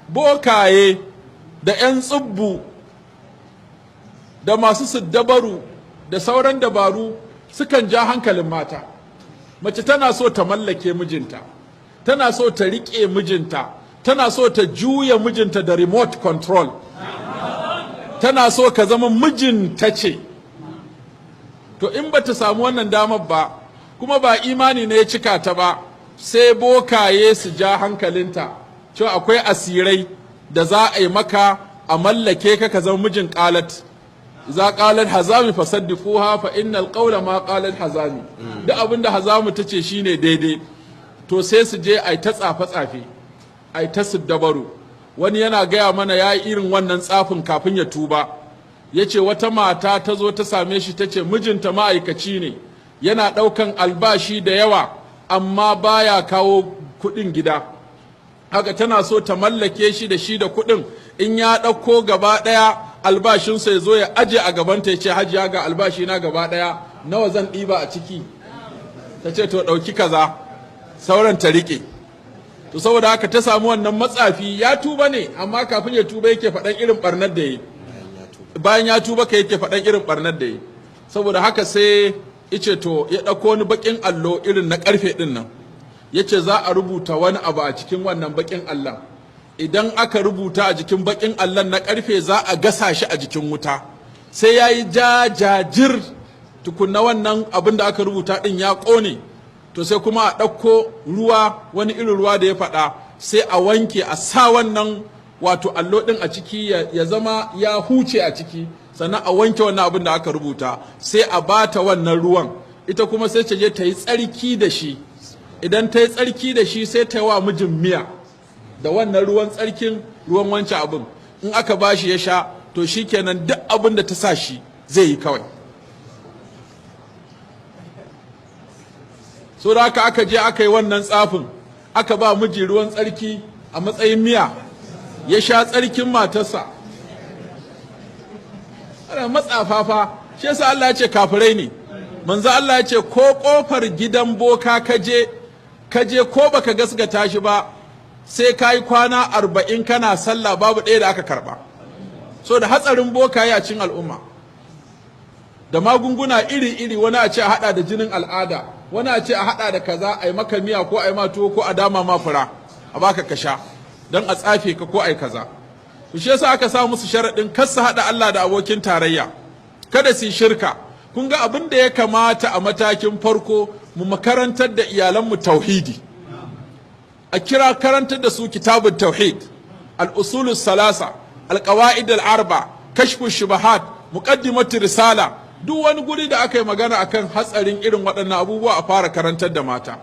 Bokaye da 'yan tsubbu da masu siddabaru da sauran dabaru sukan ja hankalin mata. Mace tana so ta mallake mijinta, tana so ta riƙe mijinta, tana so ta juya mijinta da remote control, tana so ka zama mijinta ce. To, in ba ta samu wannan damar ba, kuma ba imani ne ya cika ta ba, sai bokaye su ja hankalinta cewa akwai asirai da za a yi maka a mallake ka, ka zama mijin. قالت إذا قالت حزامي فصدقوها فإن القول ما قالت حزامي. Duk abin da Hazamu ta ce shine daidai. To, sai su je ai ta tsafe tsafe, ai ta siddabaru. Wani yana gaya mana ya yi irin wannan tsafin kafin ya tuba. Ya ce wata mata ta zo ta same shi, ta ce mijinta ma'aikaci ne, yana ɗaukan albashi da yawa, amma baya kawo kuɗin gida. Haka tana so ta mallake shi, da shi da kuɗin. In ya ɗauko gaba ɗaya albashinsa, ya zo ya aje a gabanta, ya ce, "Hajiya, ga albashi na gaba ɗaya, nawa zan ɗiba a ciki?" Ta ce, "To, ɗauki kaza," sauran ta riƙe. To, saboda haka ta samu wannan matsafi. Ya tuba ne, amma kafin ya tuba yake faɗan irin ɓarnar da yi. Bayan ya tuba ka yake faɗan irin ɓarnar da yi. Saboda haka sai ice to, ya ɗauko wani baƙin allo irin na ƙarfe ɗin nan, ya ce za a rubuta wani abu a cikin wannan baƙin allon. Idan aka rubuta a jikin baƙin allon na ƙarfe, za a gasa shi a jikin wuta, sai ya yi jajajir tukunna, wannan abin da aka rubuta ɗin ya ƙone. To, sai kuma a ɗauko ruwa, wani irin ruwa da ya faɗa, sai a wanke, a sa wannan wato allo ɗin a ciki, ya zama ya huce a ciki. Sannan a wanke wannan abin da aka rubuta, sai a bata wannan ruwan. Ita kuma sai ta je ta yi tsarki da shi. Idan ta yi tsarki da shi, sai ta yi wa mijin miya da wannan ruwan tsarkin, ruwan wancan abin. In aka bashi ya sha, to shikenan, duk abin da ta sa shi zai yi kawai. So da haka aka je aka yi wannan tsafin, aka ba miji ruwan tsarki a matsayin miya, ya sha tsarkin matarsa. Ana matsafafa, shi yasa Allah ya ce kafirai ne. Manzo Allah ya ce ko kofar gidan boka kaje kaje, ko baka gasgata shi ba, sai ka yi kwana 40 kana sallah, babu ɗaya da aka karba. So da hatsarin bokaye a cikin al'umma da magunguna iri-iri, wani a ce a hada da jinin al'ada, wani a ce a hada da kaza, a yi maka miya, ko a yi ma tuwo, ko a dama ma fura a baka ka sha don a tsafe ka, ko a yi kaza. To, shi yasa aka sa musu sharaɗin kar su haɗa Allah da abokin tarayya, kada su yi shirka. Kun ga abin da ya kamata a matakin farko, mu makarantar da iyalanmu tauhidi, a kira karantar da su kitabun tauhid، الأصول الثلاثة، القواعد الأربع، كشف الشبهات، مقدمة risala. Duk wani guri da aka yi magana akan hatsarin irin waɗannan abubuwa, a fara karantar da mata.